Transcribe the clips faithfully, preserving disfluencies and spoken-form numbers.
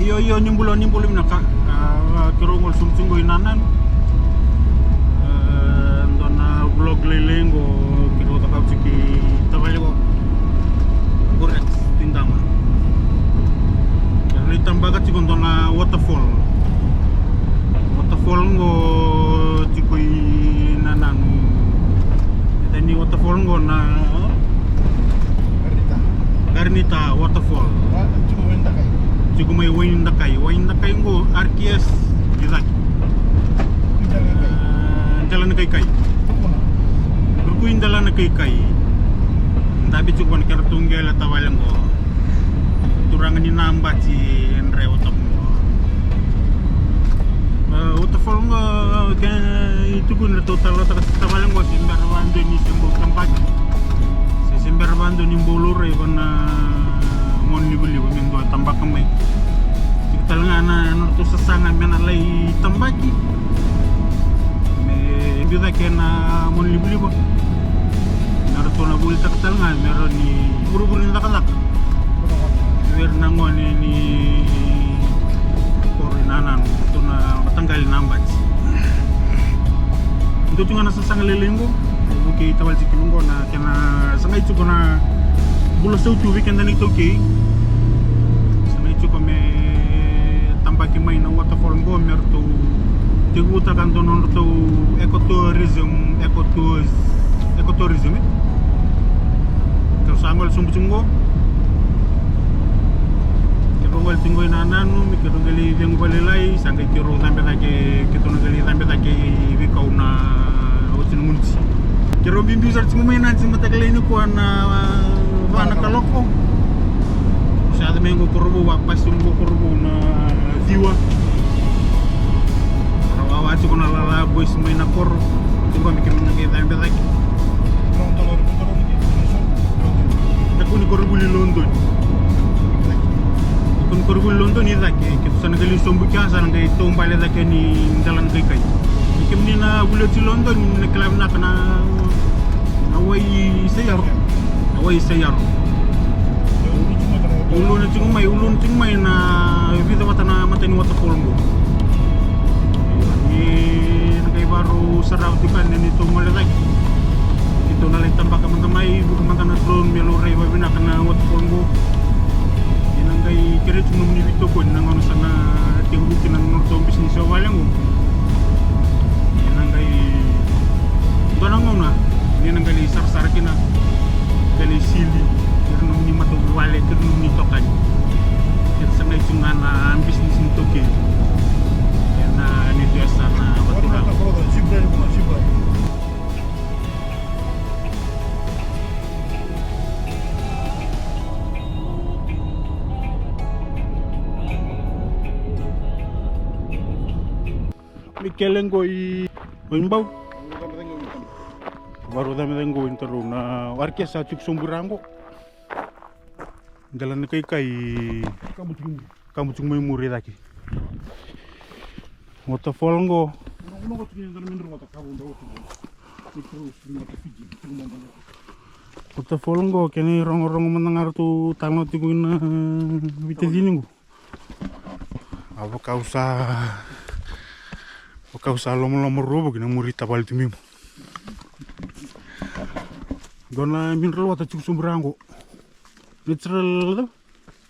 Io, io, ni bula, ni bula vinaka. A, keirau gole sobu tiko qo i Nananu. E, dua na vlog lailai qo keirau cakava tiko i tavale qo. Qo Rex Tuidama. Keirau lai tabaka tiko dua na waterfall. Waterfall qo tiko i Nananu. E, ni waterfall qo na Karinita. Karinita waterfall. A, tiko mai Dakai. Tiko mai Wainidakai. Wainidakai qo R T S i cake. Dela ni kaikai. Dela ni kaikai. Ruku i dela ni kaikai. Dabe tiko vana keiratou qele tavale qo. Turaga ni Nabati e dre waterfall. E, waterfall qo ke i tuku ni ratou talanoataka tavale qo se bera vadua ni se bau tabaki. Se, se bera vadua ni bau laurai vana gone livaliva me dua tabaka mai. Tiko tale ga na nodratou sasaga me na lai tabaki. Me biu cake na gone livaliva. Na ratou na volitaka tale ga me rawa ni vurevure ni cakacaka. Vei ira na gone ni koro i Nananu, ratou na mataqali Nabati. Dua tiko ga na sasaga lailai qo, vukei tavale tiko qo na kena sagai tiko na bula sautu vei keda na iTaukei. Sagai tiko me tabaki mai na waterfall qo me ratou tekivutaka dua na nodratou ecotourism, ecotours-, ecotourism, e? Keirau sa gole sobu tiko qo. Keirau gole tiko qo i Nananu, me keirau qai lai cegu vakalailai, sa qai keirau cabe cake, keitou na qai lai cabe cake i veikau na oti na Moniti. Keirau biubiu sara tiko mai Nadi, mataka lailai nikua na va na kaloko. Sa yaco mai qo Korovou, a pasi qo Korovou na ciwa. Ra wawa tiko na lala boys mai na koro. Tiko me keimami na qai cabe cake. Taku ni koronivuli Lodoni. Taku ni koronivuli Lodoni i cake, keitou sa na qai lai sobu kea, sa na qai taubale cake ni dela ni kaikai. Kemuni na vuli oti Lodoni, ni na kila vinaka na, na wai Saiaro. Na wai Saiaro. Uluna tiko mai, uluna tiko mai na vica vata na mata ni waterfall qo. Ni na qai varau sarava tiko yani ni tou gole cake. Keitou na lai tabaka mada mai, vuka mada na drone me laurai vavinaka na waterfall qo. Ni na qai kerei tiko nomuni veitokoni na gauna sa na tekivu kina na nodratou bisinisi o vale qo. Ni na qai dua na gauna ni na qai lai sarasara kina, qai lai sili kei ira nomuni matavuvale, kei ira nomuni itokani. Kei ira sa qai tu ga na bisinisi ni taukei ena neitou yasana vakaturaga. Mai kele qo i Wainibau. Varau cabe cake qo i Tarou na warke sa tiko sobu i ra qo. Dela ni kaikai. Kabu tiko mai muri cake. Waterfall qo. Waterfall qo kena irogorogo mada ga ratou talanoa tiko ina veitacini qo. A vakau sa, vakau sa lomaloma ruavuki na muri tavale tu mimo. Dua na mineral water tiko sobu ra qo. Natural,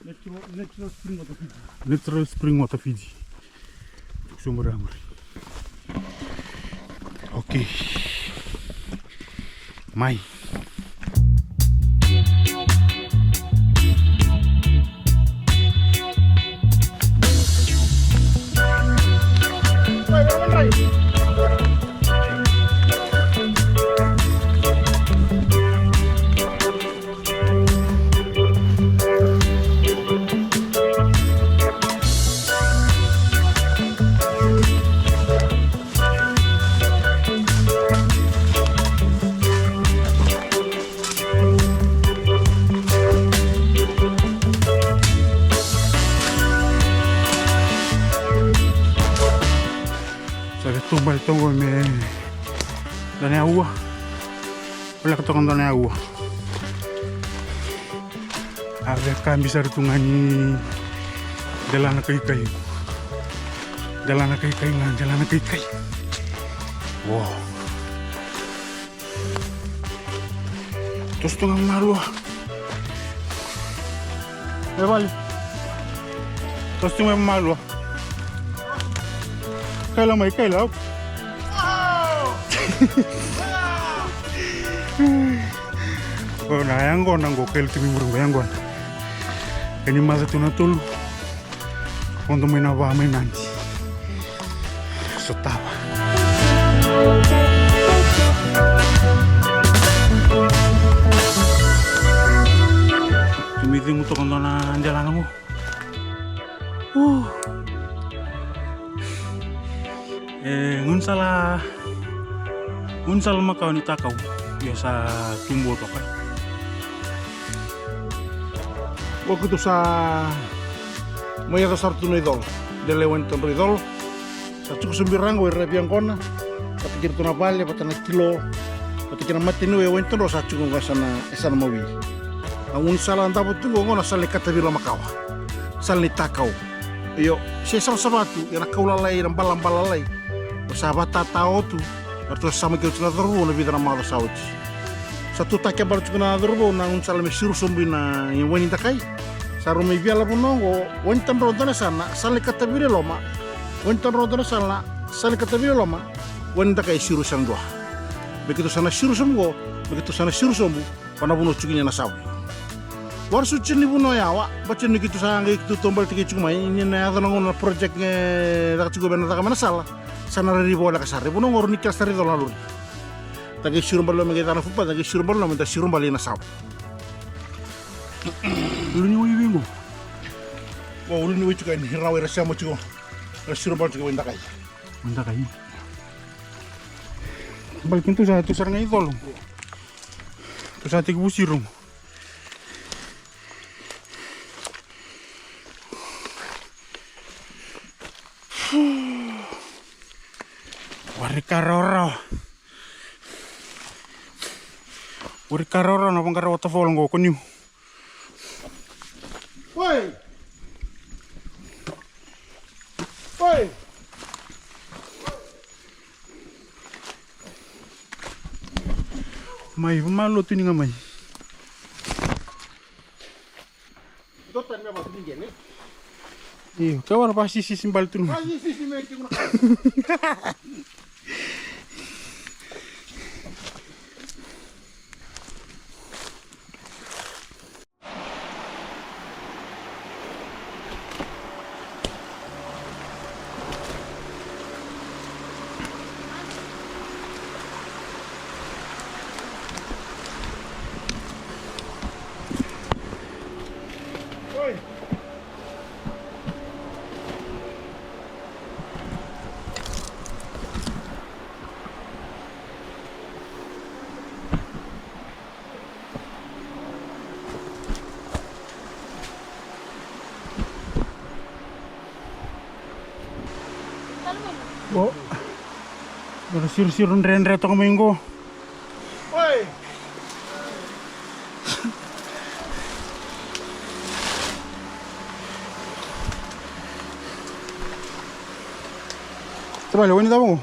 natural, natural spring water Fiji. Natural spring water Fiji. Tiko sobu ra qo. Okay. Mai. Sa qai taubale toka me dua na aua. Voleka toka dua na aua. A via kabi sara tu ga ni Delana kaikai. Delana kaikai ga, delana kaikai. Wow. Toso tu ga malua. E vale. Toso tu ga malua. Kaila mai, kaila. O na yaqona qo, kaila tu mai muri qo, yaqona. Kani maca tu na tolu. Vodo mai na va mai Nadi. Sotava. Sa mai cegu toka dua na delana qo. Uh. E gaunisala, gaunisala makawa ni takau. Io, sa tubu toka. Qo keitou sa mai yaco sara tu na icolo. Dela e Wainitadro icolo. Sa cuku sobu i ra qo, ira via yaqona. Vata kei iratou na vale, vata na kilo, vata kei na mataniu e Wainitadro sa cuku qo, e sa na, e sa na mawi. Na gaunisala davo tu qo, qo na sala ni katavi lo makawa. Sala ni takau. Io, se savasava tu, ia na kau lalai, na balabala lalai. O sa vatatao tu, eratou sa mai keu tiko na cauravou na vica na macawa sa oti. Sa tutaki a bala tiko na cauravou na gaunisala me siro sobu i na i Wainidakai. Sa rau mai via lavo na qo, Wainitadro dua na sala, sala ni katavi loma. Wainitadro dua na sala, sala ni katavi loma. Wainidakai siro sa na dua. Me keitou sa na siro sobu qo, me keitou sa na siro sobu. Vanavu na tsukinia na savu. Wara su tsini vuno yawa, ba tsini kitu sa ngai kitu tombal tiki tsuku mai, ni na yaco na gauna na project nge caka tsuku bena caka mai na sala, sa na riri voleka sara. Vuno gauna ni kila sara i cola na lori. Ta ngai siro balo me ngai cana fupa, ta ngai siro balo me ta siro balo na savu. Ulu ni wai vingo. Wa ulu ni wai tsuka ni rawa ira siamo tsuku. Ra siro balo tsuku wai dakai. Wai dakai. Bal kintu sa tu sara ngai colo. Tu sa tiki vusiru. Wari ka rawarawa. Wari ka rawarawa na vaqara waterfall qo ko niu. Oi! Oi! Mai, vamalotu ni ga mai. Io, ke wara vasisisi bale tu na mai. O. Dua na sirosiro dredre toka mai qo. Oi. Tavale, o ni cava qo?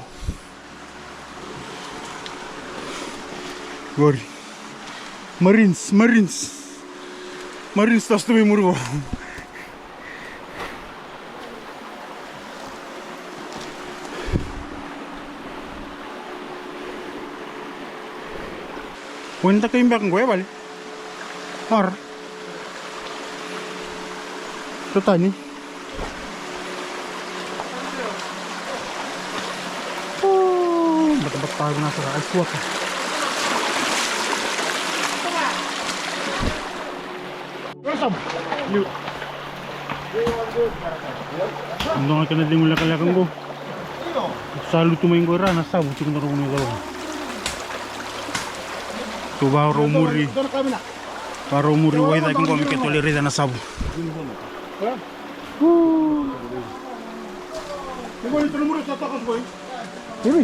Qori. Marines, Marines. Marines toso tu mai muri qo. Wainidakai beka qo e vale. Ora. Totani. Batabata vinaka sara, ice water. Dua ga kena cegu lekaleka qo. Sa lutu mai qo i ra na savu tiko dua na vanua i colo. Tou vakarau muri. Vakarau muri wai cake qo me keitou lai raica na savu. Ui.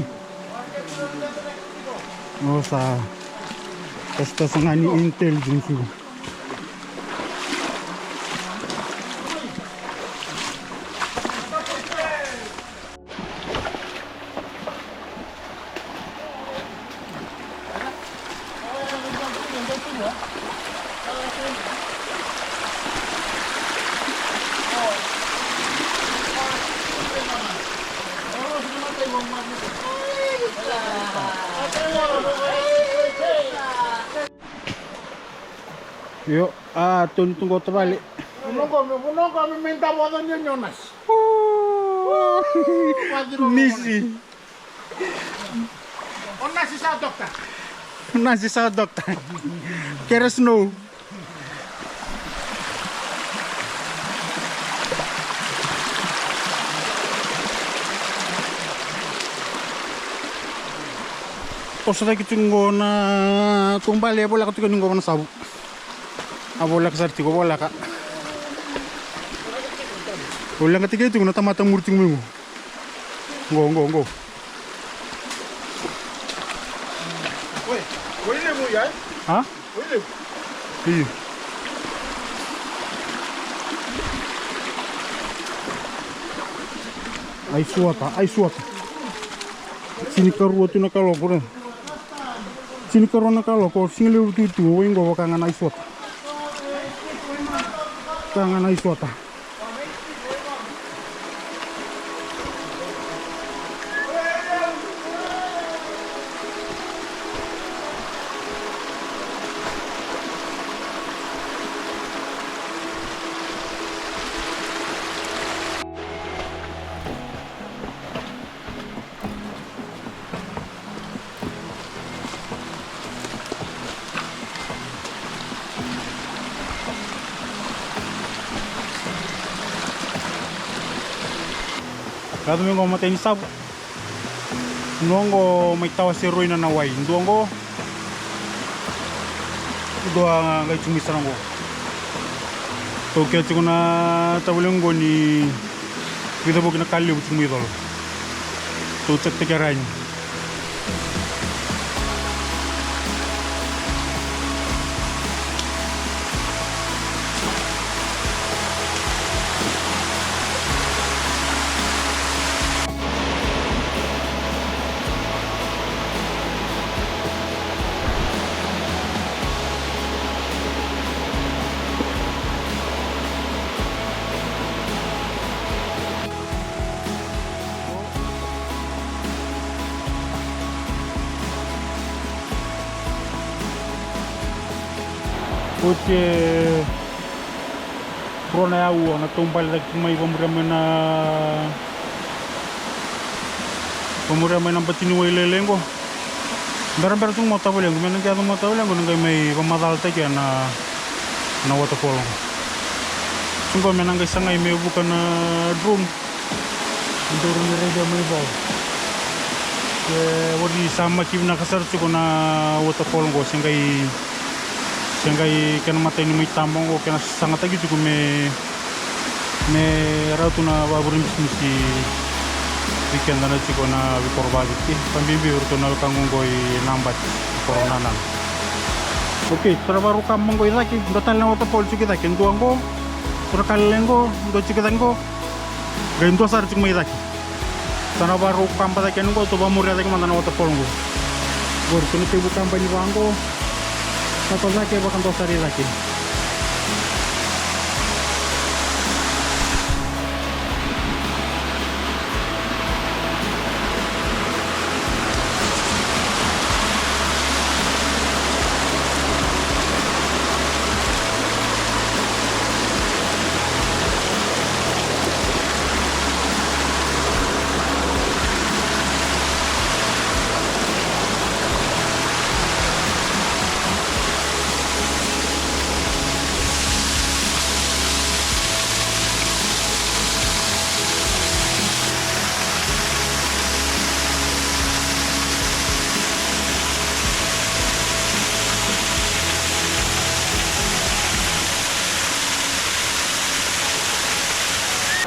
O sa. Sa, sa, sa ga ni intelligence. Io, a, toni tu qo tavale. Vunoqo me, vunoqo me, me davo ni o nasi. Nisi. O nasi sa dokta. Nasi sa dokta. Kere snow. Toso cake tiko qo na taubale, e voleka tiko ni qo vana savu. A voleka sara tiko, voleka. Voleka tiko, tiko na tamata muri tiko mai qo. Qo, qo, qo. Oi, oi levu ya, e? A? Io. Ai suata, ai suata. Tinikarua tu na kaloko, re. Tinikarua na kaloko, siga levu tu tu, oi qo vaka ga na ai suata. Vaka ga na ai suata. Yaco mai qo matai ni savu. Dua qo mai tawase roi na wai. Dua qo. Dua qai tiko mai sara qo. Tou kea tiko na tavale qo ni vica vuki na ka levu tiko mai colo. Tou cekitaki ira yani. Oti e rua na aua na taubale cake tiko mai, vamuria mai na, vamuria mai na bati ni wai lailai qo. Berabera tiko mai o tavalequ, me na qai yaco mai o tavalequ, na qai mai vamacalataki na, na waterfall qo. Tiko me na qai sagai me vuka na drone. Dou rawa ni raica mai vau. E, ori sa maki vinaka sara tiko na waterfall qo, se qai, se qai kena matai ni mai taba qo, kena sasagataki tiko me, me rawa tu na vavure bisinisi vei keda na tiko na veikoro vaviti. Ka bibi vei iratou na wekaqu qo i Nabati, i koro Nananu. Okei, sa ra vakarau kaba qo i cake, dua tale na waterfall tiko i cake, dua qo, sa ra ka lailai qo, dua tiko i cake qo. Qai dua sara tiko mai cake. Sa na vakarau kaba cake yani qo, tou vakamuria cake mada na waterfall qo. Qori, tou na tekivu kaba yani vaqo. Sa toka cake, vakadua sara i cake.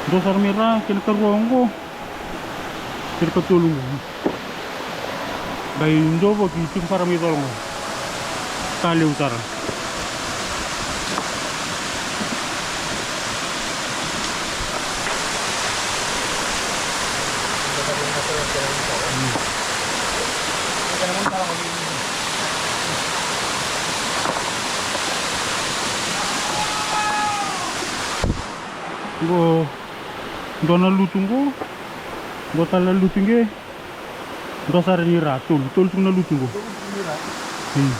Dua sara mai ra, kena karua oqo. Kena katolu oqo. Qai dua vaki tiko sara mai colo qo. Ka levu sara. Qo dua na lutu qo. Dua tale na lutu qo. Dua sara ni ra, tolu, tolu tiko na lutu qo. Hmm.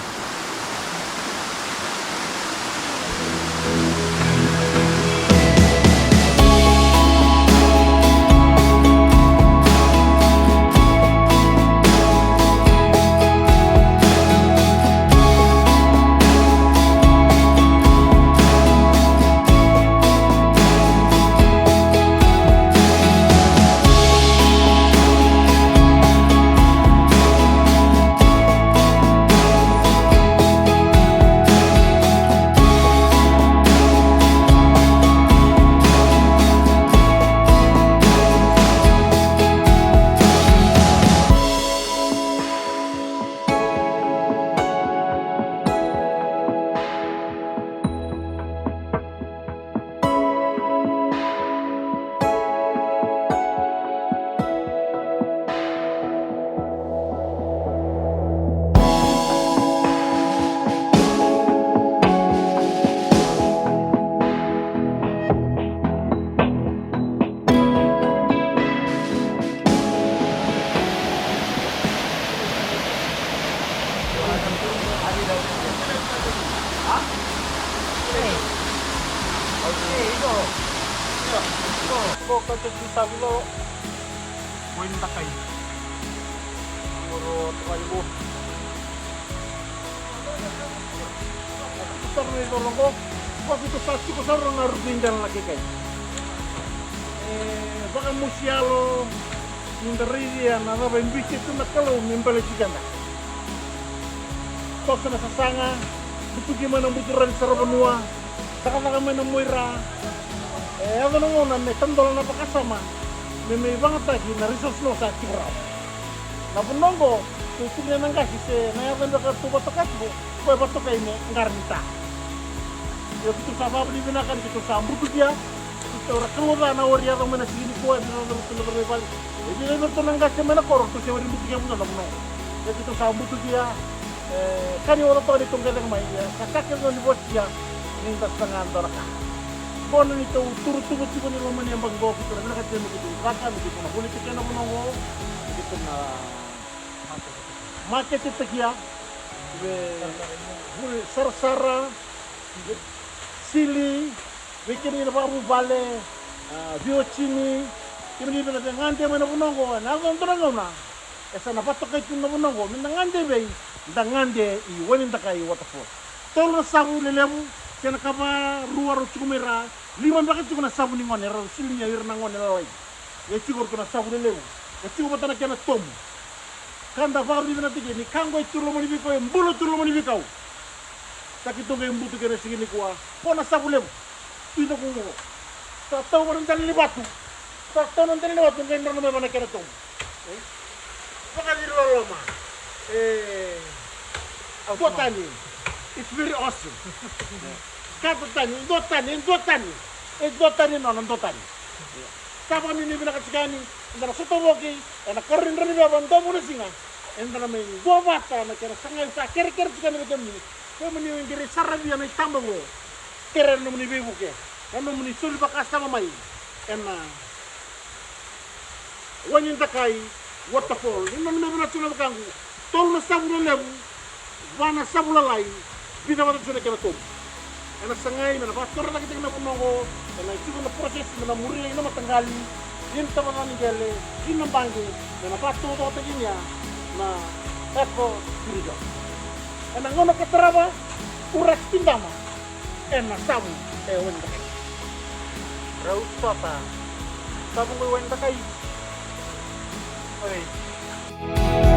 Sa rui roro qo, qo keitou sa tiko sara na ruku i dela na kaikai. E vakamosi yalo ni da raicia na cava e biuta tu na Kalou me baleti keda. Toso na sasaga, butuki mai na buturara ni saravanua, cakacaka mai na moira. E yaco na gauna me tadola na vakasama me mai vagataki na resource no sa tiko rawa. Na vanua oqo, keitou tukuna na qase se na yaca beka tou vakatoka tiko, ko e vakatokai me qara ni ta. Ia keitou sa vakavinavinaka ni keitou sa butukia, keitou ra kalouca na wari yaco mai na siga nikua, e vica na cauravou, tolu na cauravou e vale. E vica na cauravou na qase mai na koro, tou se wari butukia vuna na vanua oqo. Ia keitou sa butukia, e, ka ni oca toka ni tou qai caka mai, ia sa ka kece ni vosia, ni da saga dua na ka. Qo na neitou turu tuva tiko ni loma ni yabaki qo, keitou na vinakata me keitou caka, me keitou na volitaki na vanua oqo, me keitou na maketetakia, vei, vei sarasara, vei sili, vei kemuni na vakavuvale, a, veiwatini, kemuni vei na via gade mai na vanua oqo, ena yaco dua na gauna e sa na vakatokai tu na vanua oqo, me da gade vei, da gade i Wainidakai Waterfall. Tolu na savu lelevu, kena ka va, rua rau tiko mai ra, lima beka tiko na savu ni gone, rau siligia ira na gone lalai. E tiko ratou na savu lelevu, e tiko vata na kena tomu. Ka da vakavinavinakataki ni ka qo e tu loma ni veikau, e bula tu loma ni veikau. Sa keitou qai butukia na siga nikua, ko na savu levu. Tu i na kuqu. Sa tau vata na dela ni vatu. Sa tau na dela ni vatu, qai drano mai vata na kena tomu. E? Vakaciri loloma. E. Dua tani. It's very awesome. Ka dua tani, dua tani, dua tani. E dua tani nona, dua tani. Sa vakanuinui vinaka tiko yani, eda na sotavoki ena koro ni Dravudravua, dua vou na siga. Eda na mai duavata na kena sagai sa kerekere tiko yani vei kemuni. Kemuni o qai rai saravi ena itaba oqo. Kerea na nomuni veivuke, na nomuni soli vakasama mai ena Wainidakai Waterfall. Ni nanuma vinaka tiko na wekaqu, tolu na savu lelevu, va na savu lalai, vica vata tiko na kena tomu. Ena sagai me na vakatorocaketaki na vanua oqo, ena tiko na process me na muria i na mataqali, i na tabacakacaka ni qele, i na baqe, me na vakataucokotaki kina na eco tourism. Ena gauna ka tarava, ura kidama ena savu e Wainidakai. Rau tota. Savu qo i Wainidakai. Oi.